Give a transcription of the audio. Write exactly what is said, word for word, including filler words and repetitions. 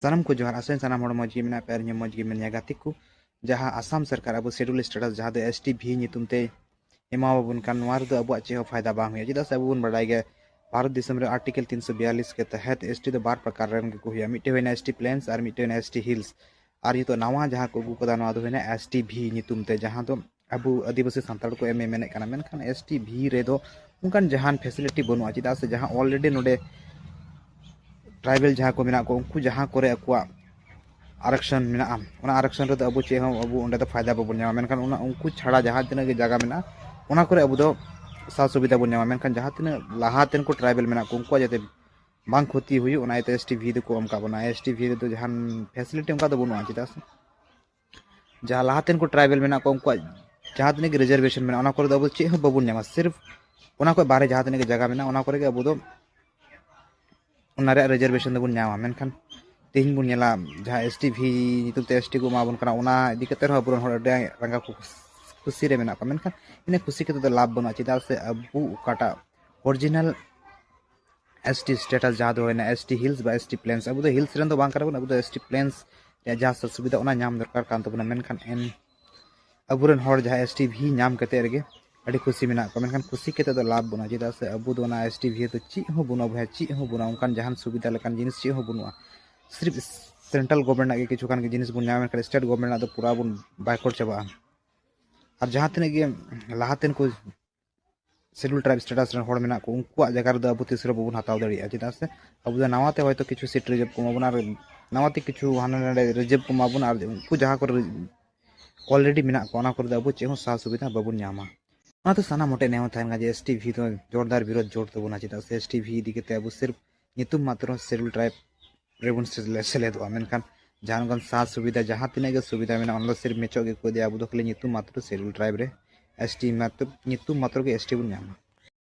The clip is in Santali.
ᱥᱟᱱᱟᱢ ᱠᱚ ᱡᱚᱦᱟᱨ᱾ ᱟᱥᱟᱧ ᱥᱟᱱᱟᱢ ᱦᱚᱲ ᱢᱚᱡᱽ ᱜᱮ ᱢᱮᱱᱟᱜ ᱯᱮᱭᱟ ᱟᱨ ᱤᱧ ᱦᱚᱸ ᱢᱚᱡᱽ ᱜᱮ ᱢᱮᱱᱟᱹᱧᱟ᱾ ᱜᱟᱛᱮ ᱠᱚ, ᱡᱟᱦᱟᱸ ᱟᱥᱟᱢ ᱥᱚᱨᱠᱟᱨ ᱟᱵᱚ ᱥᱮᱰᱩᱞ ᱥᱴᱮᱴᱟᱥ, ᱡᱟᱦᱟᱸ ᱫᱚ ᱮᱥ ᱴᱤ ᱵᱷᱤ ᱧᱩᱛᱩᱢ ᱛᱮ ᱮᱢᱟᱣᱟᱵᱚᱱ ᱠᱟᱱ, ᱱᱚᱣᱟ ᱨᱮᱫᱚ ᱟᱵᱚᱣᱟᱜ ᱪᱮᱫ ᱦᱚᱸ ᱯᱷᱟᱭᱫᱟ ᱵᱟᱝ ᱦᱩᱭᱩᱜᱼᱟ᱾ ᱪᱮᱫᱟᱜ ᱥᱮ ᱟᱵᱚ ᱵᱚᱱ ᱵᱟᱲᱟᱭ ᱜᱮᱭᱟ, ᱵᱷᱟᱨᱚᱛ ᱫᱤᱥᱚᱢ ᱨᱮ ᱟᱨᱴᱤᱠᱮᱞ ᱛᱤᱱᱥᱚ ᱵᱤᱭᱟᱞᱤᱥ ᱠᱮ ᱛᱟᱦᱮᱛ ᱮᱥ ᱴᱤ ᱫᱚ ᱵᱟᱨ ᱯᱨᱚᱠᱟᱨ ᱨᱮᱱ ᱜᱮᱠᱚ ᱦᱩᱭᱩᱜᱼᱟ᱾ ᱢᱤᱫᱴᱮᱱ ᱦᱩᱭᱱᱟ ᱮᱥ ᱴᱤ ᱯᱞᱮᱱᱥ ᱟᱨ ᱢᱤᱫᱴᱮᱱ ᱦᱩᱭᱱᱟ ᱮᱥ ᱴᱤ ᱦᱤᱞᱥ᱾ ᱟᱨ ᱱᱤᱛᱚᱜ ᱱᱟᱣᱟ ᱡᱟᱦᱟᱸ ᱠᱚ ᱟᱹᱜᱩ ᱠᱟᱫᱟ, ᱱᱚᱣᱟ ᱫᱚ ᱦᱩᱭᱱᱟ ᱮᱥ ᱴᱤ ᱵᱷᱤ ᱧᱩᱛᱩᱢ ᱛᱮ, ᱡᱟᱦᱟᱸ ᱫᱚ ᱟᱵᱚ ᱟᱹᱫᱤᱵᱟᱹᱥᱤ ᱥᱟᱱᱛᱟᱲ ᱠᱚ ᱮᱢ ᱮ ᱢᱮᱱᱮᱫ ᱠᱟᱱᱟ᱾ ᱢᱮᱱᱠᱷᱟᱱ ᱮᱥ ᱴᱤ ᱵᱷᱤ ᱨᱮᱫᱚ ᱚᱱᱠᱟᱱ ᱡᱟᱦᱟᱱ ᱯᱷᱮᱥᱤᱞᱤᱴᱤ ᱵᱟᱹᱱᱩᱜᱼᱟ᱾ ᱪᱮᱫᱟᱜ ᱥᱮ ᱡᱟᱦᱟᱸ ᱚᱞᱨᱮᱰᱤ ᱱᱚᱰᱮ ᱴᱨᱟᱭᱵᱮᱞ ᱡᱟᱦᱟᱸ ᱠᱚ ᱢᱮᱱᱟᱜ ᱠᱚᱣᱟ, ᱩᱱᱠᱩ ᱡᱟᱦᱟᱸ ᱠᱚᱨᱮ ᱟᱠᱚᱣᱟᱜ ᱟᱨᱚᱠᱥᱚᱱ ᱢᱮᱱᱟᱜᱼᱟ, ᱚᱱᱟ ᱟᱨᱚᱠᱥᱚᱱ ᱨᱮᱫᱚ ᱟᱵᱚ ᱪᱮᱫ ᱦᱚᱸ, ᱟᱵᱚ ᱚᱸᱰᱮ ᱫᱚ ᱯᱷᱟᱭᱫᱟ ᱵᱟᱵᱚᱱ ᱧᱟᱢᱟ᱾ ᱢᱮᱱᱠᱷᱟᱱ ᱚᱱᱟ ᱩᱱᱠᱩ ᱪᱷᱟᱲᱟ ᱡᱟᱦᱟᱸ ᱛᱤᱱᱟᱹᱜ ᱜᱮ ᱡᱟᱭᱜᱟ ᱢᱮᱱᱟᱜᱼᱟ, ᱚᱱᱟ ᱠᱚᱨᱮ ᱟᱵᱚ ᱫᱚ ᱥᱟᱶ ᱥᱩᱵᱤᱫᱷᱟ ᱵᱚᱱ ᱧᱟᱢᱟ᱾ ᱢᱮᱱᱠᱷᱟᱱ ᱡᱟᱦᱟᱸ ᱛᱤᱱᱟᱹᱜ ᱞᱟᱦᱟᱛᱮᱱ ᱠᱚ ᱴᱨᱟᱭᱵᱮᱞ ᱢᱮᱱᱟᱜ ᱠᱚ, ᱩᱱᱠᱩᱣᱟᱜ ᱡᱟᱛᱮ ᱵᱟᱝ ᱠᱷᱚᱛᱤ ᱦᱩᱭᱩᱜ, ᱚᱱᱟ ᱤᱭᱟᱹᱛᱮ ᱮᱥ ᱴᱤ ᱵᱷᱤ ᱫᱚᱠᱚ ᱮᱢ ᱠᱟᱜ ᱵᱚᱱᱟ᱾ ᱮᱥ ᱴᱤ ᱵᱷᱤ ᱨᱮᱫᱚ ᱡᱟᱦᱟᱱ ᱯᱷᱮᱥᱤᱞᱤᱴᱤ ᱚᱱᱠᱟ ᱫᱚ ᱵᱟᱹᱱᱩᱜᱼᱟ᱾ ᱪᱮᱫᱟᱜ ᱥᱮ ᱡᱟᱦᱟᱸ ᱞᱟᱦᱟᱛᱮᱱ ᱠᱚ ᱴᱨᱟᱭᱵᱮᱞ ᱢᱮᱱᱟᱜ ᱠᱚᱣᱟ, ᱩᱱᱠᱩᱣᱟᱜ ᱡᱟᱦᱟᱸ ᱛᱤᱱᱟᱹᱜ ᱜᱮ ᱨᱤᱡᱟᱨᱵᱷᱮᱥᱚᱱ ᱢᱮᱱᱟᱜᱼᱟ, ᱚᱱᱟ ᱠᱚᱨᱮ ᱫᱚ ᱟᱵᱚ ᱪᱮᱫ ᱦᱚᱸ ᱵᱟᱵᱚᱱ ᱧᱟᱢᱟ᱾ ᱥᱤᱨᱯ ᱚᱱᱟ ᱠᱷᱚᱱ ᱵᱟᱦᱨᱮ ᱡᱟᱦᱟᱸ ᱛᱤᱱᱟᱹᱜ ᱜᱮ ᱡᱟᱭᱜᱟ ᱢᱮᱱᱟᱜᱼᱟ, ᱚᱱᱟ ᱠᱚᱨᱮ ᱜᱮ ᱟᱵᱚ ᱫᱚ ᱚᱱᱟ ᱨᱮᱭᱟᱜ ᱨᱤᱡᱟᱨᱵᱷᱮᱥᱚᱱ ᱫᱚᱵᱚᱱ ᱧᱟᱢᱟ᱾ ᱢᱮᱱᱠᱷᱟᱱ ᱛᱮᱦᱮᱧ ᱵᱚᱱ ᱧᱮᱞᱟ, ᱡᱟᱦᱟᱸ ᱮᱥ ᱴᱤ ᱵᱷᱤ ᱧᱩᱛᱩᱢ ᱛᱮ ᱮᱥ ᱴᱤ ᱠᱚ ᱮᱢᱟ ᱵᱚᱱ ᱠᱟᱱᱟ, ᱚᱱᱟ ᱤᱫᱤ ᱠᱟᱛᱮ ᱨᱮᱦᱚᱸ ᱟᱵᱚᱨᱮᱱ ᱦᱚᱲ ᱟᱹᱰᱤ ᱨᱟᱸᱜᱟᱣ ᱠᱚ ᱠᱩᱥᱤ ᱨᱮ ᱢᱮᱱᱟᱜ ᱠᱚᱣᱟ᱾ ᱢᱮᱱᱠᱷᱟᱱ ᱤᱱᱟᱹ ᱠᱩᱥᱤ ᱠᱟᱛᱮ ᱫᱚ ᱞᱟᱵᱷ ᱵᱟᱹᱱᱩᱜᱼᱟ᱾ ᱪᱮᱫᱟᱜ ᱥᱮ ᱟᱵᱚ ᱚᱠᱟᱴᱟᱜ ᱚᱨᱤᱡᱤᱱᱟᱞ ᱮᱥ ᱴᱤ ᱥᱴᱮᱴᱟᱥ, ᱡᱟᱦᱟᱸ ᱫᱚ ᱦᱩᱭᱱᱟ ᱮᱥ ᱴᱤ ᱦᱤᱞᱥ ᱵᱟ ᱮᱥ ᱴᱤ ᱯᱞᱮᱱᱥ, ᱟᱵᱚ ᱫᱚ ᱦᱤᱞᱥ ᱨᱮᱱ ᱫᱚ ᱵᱟᱝ ᱠᱟᱱᱟ ᱵᱚᱱ, ᱟᱵᱚ ᱫᱚ ᱮᱥ ᱴᱤ ᱯᱞᱮᱱᱥ ᱨᱮᱭᱟᱜ ᱡᱟᱦᱟᱸ ᱥᱩᱵᱤᱫᱷᱟ, ᱚᱱᱟ ᱧᱟᱢ ᱫᱚᱨᱠᱟᱨ ᱠᱟᱱ ᱛᱟᱵᱚᱱᱟ᱾ ᱢᱮᱱᱠᱷᱟᱱ ᱮᱱ ᱟᱵᱚᱨᱮᱱ ᱦᱚᱲ ᱡᱟᱦᱟᱸ ᱮᱥ ᱴᱤ ᱵᱷᱤ ᱧᱟᱢ ᱠᱟᱛᱮ ᱨᱮᱜᱮ ᱟᱹᱰᱤ ᱠᱷᱩᱥᱤ ᱢᱮᱱᱟᱜ ᱠᱚᱣᱟ᱾ ᱢᱮᱱᱠᱷᱟᱱ ᱠᱷᱩᱥᱤ ᱠᱟᱛᱮ ᱫᱚ ᱞᱟᱵᱷ ᱵᱟᱹᱱᱩᱜᱼᱟ᱾ ᱪᱮᱫᱟᱜ ᱥᱮ ᱟᱵᱚ ᱫᱚ ᱚᱱᱟ ᱮᱥ ᱴᱤ ᱵᱷᱤ ᱨᱮᱫᱚ ᱪᱮᱫ ᱦᱚᱸ ᱵᱟᱹᱱᱩᱜᱼᱟ ᱵᱚᱭᱦᱟ, ᱪᱮᱫ ᱦᱚᱸ ᱵᱟᱹᱱᱩᱜᱼᱟ, ᱚᱱᱠᱟᱱ ᱡᱟᱦᱟᱱ ᱥᱩᱵᱤᱫᱷᱟ ᱞᱮᱠᱟᱱ ᱡᱤᱱᱤᱥ ᱪᱮᱫ ᱦᱚᱸ ᱵᱟᱹᱱᱩᱜᱼᱟ᱾ ᱥᱤᱨᱯ ᱥᱮᱱᱴᱨᱟᱞ ᱜᱚᱵᱷᱚᱨᱢᱮᱱᱴ ᱨᱮᱱᱟᱜ ᱜᱮ ᱠᱤᱪᱷᱩ ᱜᱟᱱ ᱜᱮ ᱡᱤᱱᱤᱥ ᱵᱚᱱ ᱧᱟᱢᱟ, ᱢᱮᱱᱠᱷᱟᱱ ᱥᱴᱮᱴ ᱜᱚᱵᱷᱚᱨᱢᱮᱱᱴ ᱨᱮᱱᱟᱜ ᱫᱚ ᱯᱩᱨᱟ ᱵᱚᱱ ᱵᱟᱭᱠᱚᱴ ᱪᱟᱵᱟᱜᱼᱟ᱾ ᱟᱨ ᱡᱟᱦᱟᱸ ᱛᱤᱱᱟᱹᱜ ᱜᱮ ᱞᱟᱦᱟᱛᱮᱱ ᱠᱚ ᱥᱮᱰᱩᱞ ᱴᱨᱟᱭᱤᱵᱽ ᱥᱴᱮᱴᱟᱥ ᱨᱮᱱ ᱦᱚᱲ ᱢᱮᱱᱟᱜ ᱠᱚ, ᱩᱱᱠᱩᱣᱟᱜ ᱡᱟᱭᱜᱟ ᱨᱮᱫᱚ ᱟᱵᱚ ᱛᱤᱥ ᱨᱮᱦᱚᱸ ᱵᱟᱵᱚᱱ ᱦᱟᱛᱟᱣ ᱫᱟᱲᱮᱭᱟᱜᱼᱟ᱾ ᱪᱮᱫᱟᱜ ᱥᱮ ᱟᱵᱚ ᱫᱚ ᱱᱟᱣᱟ ᱛᱮ ᱦᱚᱭᱛᱳ ᱠᱤᱪᱷᱩ ᱥᱤᱴ ᱨᱤᱡᱟᱨᱵᱷ ᱠᱚ ᱮᱢᱟ ᱵᱚᱱᱟ, ᱟᱨ ᱱᱟᱣᱟ ᱛᱮ ᱠᱤᱪᱷᱩ ᱦᱟᱱᱟ ᱱᱟᱰᱮ ᱨᱤᱡᱟᱨᱵᱷ ᱠᱚ ᱮᱢᱟ ᱵᱚᱱᱟ, ᱟᱨ ᱩᱱᱠᱩ ᱡᱟᱦᱟᱸ ᱠᱚᱨᱮ ᱚᱞᱨᱮᱰᱤ ᱢᱮᱱᱟᱜ ᱠᱚᱣᱟ, ᱚᱱᱟ ᱠᱚᱨᱮ ᱫᱚ ᱟᱵᱚ ᱪᱮᱫ ᱦᱚᱸ ᱥᱟᱦ ᱥᱩᱵᱤᱫᱷᱟ ᱵᱟᱵᱚᱱ ᱧᱟᱢᱟ᱾ ᱚᱱᱟᱛᱮ ᱥᱟᱱᱟᱢ ᱦᱚᱲ ᱴᱷᱮᱱ ᱱᱮᱦᱚᱨ ᱛᱟᱦᱮᱱ ᱠᱟᱱᱟ ᱡᱮ ᱮᱥ ᱴᱤ ᱵᱷᱤ ᱫᱚ ᱡᱳᱨᱫᱟᱨ ᱵᱤᱨᱳᱫᱷ ᱡᱳᱨ ᱛᱟᱵᱚᱱᱟ᱾ ᱪᱮᱫᱟᱜ ᱥᱮ ᱮᱥ ᱴᱤ ᱵᱷᱤ ᱤᱫᱤ ᱠᱟᱛᱮ ᱟᱵᱚ ᱥᱤᱨᱯ ᱧᱩᱛᱩᱢ ᱢᱟᱛᱨᱚ ᱥᱮᱰᱩᱞ ᱴᱨᱟᱭᱤᱵᱽ ᱨᱮᱵᱚᱱ ᱥᱮᱞᱮ-, ᱥᱮᱞᱮᱫᱚᱜᱼᱟ, ᱢᱮᱱᱠᱷᱟᱱ ᱡᱟᱦᱟᱸ ᱚᱱᱠᱟᱱ ᱥᱟᱦ ᱥᱩᱵᱤᱫᱷᱟ, ᱡᱟᱦᱟᱸ ᱛᱤᱱᱟᱹᱜ ᱜᱮ ᱥᱩᱵᱤᱫᱷᱟ ᱢᱮᱱᱟᱜᱼᱟ, ᱚᱱᱟ ᱫᱚ ᱥᱤᱨᱯ ᱢᱮᱪᱚᱜ ᱜᱮᱠᱚ ᱤᱫᱤᱭᱟ᱾ ᱟᱵᱚ ᱫᱚ ᱠᱷᱟᱹᱞᱤ ᱧᱩᱛᱩᱢ ᱢᱟᱛᱨᱚ ᱥᱮᱰᱩᱞ ᱴᱨᱟᱭᱤᱵᱽ ᱨᱮ ᱮᱥ ᱴᱤ ᱢᱟᱛᱨᱚ, ᱧᱩᱛᱩᱢ ᱢᱟᱛᱨᱚ ᱜᱮ ᱮᱥ ᱴᱤ ᱵᱚᱱ ᱧᱟᱢᱟ᱾